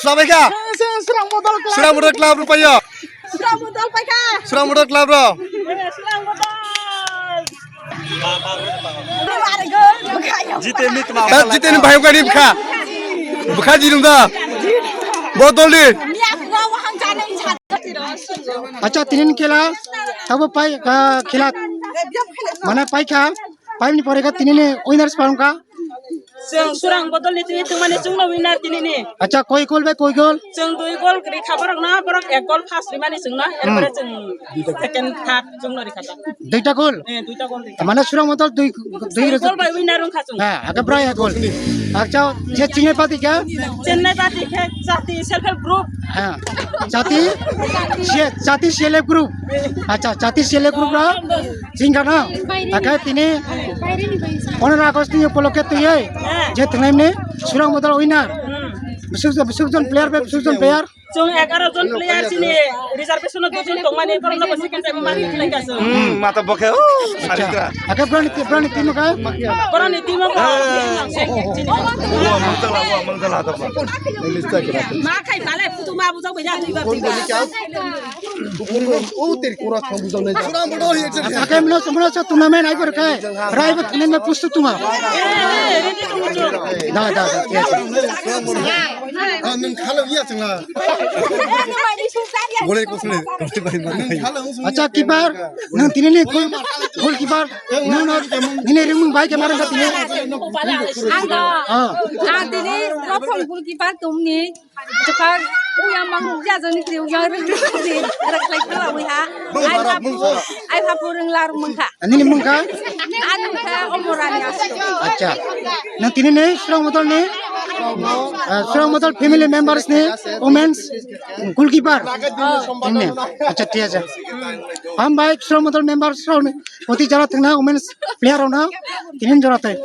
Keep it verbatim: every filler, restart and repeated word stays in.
Sulabaikha. Surang Bodol Club. Surang Bodol Club rupaiyo. Surang Bodol paikha. Surang Bodol Club ro. Surang Bodol. Jiteni tma. Jiteni bhai gari bkha. Bkha jinum da. Bodol ni. Acha, tinin khela. Tabo pai, ah, khela. Mana paikha. Paimni pore kha tinini winners parungkha. Chwng Surang Bodol ni twi thwngmani chwngno winner tinini. Acha, koi goal bai koi goal? Chwng dui goal rikha borokno, borok ek goal first rimani chwngno, erpore chwng second, third chwngno rikha ta. Duita goal? Eh, duita goal rikha. Mane Surang Bodol dui, dui goal bai winner wngkha chwng. Ha, ake bra ek goal. Acha, je chingnai party kha? Chingnai party khe Jati self help group. Ha. Jati, Jati self help group. Acha, Jati self help group ro. Chingkha no? Ake tini pondro August ni upolokke twi, je thwngnai ni Surang Bodol winner. Bisuk, bisuk jon player bai bisuk jon player. Chwng egaro jon player chini reservation o dui jon tongmani, borokno bo second time mari khlai ka chwng. Hmm, mata bokhe, oh, Saritra. Ake brani, brani team ka? Boroni team o bo. Oh, mangtala, oh, mangtala, ta. Ma khai pale, putu ma bujak bai ya, twi ba, twi ba. Ake mino, mino sa tournament ai bor kai. Rai ba kene me pustu tuma. Da, da, da. Ah, nwng khalo iya chwngla. Golai kusle. Acha, keeper, nwng tini ni goal, goalkeeper, nwng no, nini rimung bai ke mara tini. Ang do. Ah. Ang tini prothom goalkeeper tumni. Jepang, uyang mang rukya jani kri, uyang rukya jani. Rak lai kala uya. Ai hapu, ai hapu renglar mengka. Ani ni mungkha? Ani mungkha Omorani Asu. Acha. Nang tini ni Surang Bodol ni, ah, Surang Bodol family members ni women's goalkeeper. Ini. Acha, thik ase. Hambai Surang Bodol members rok ni poti jara thangna women's player rok na tini jora tai.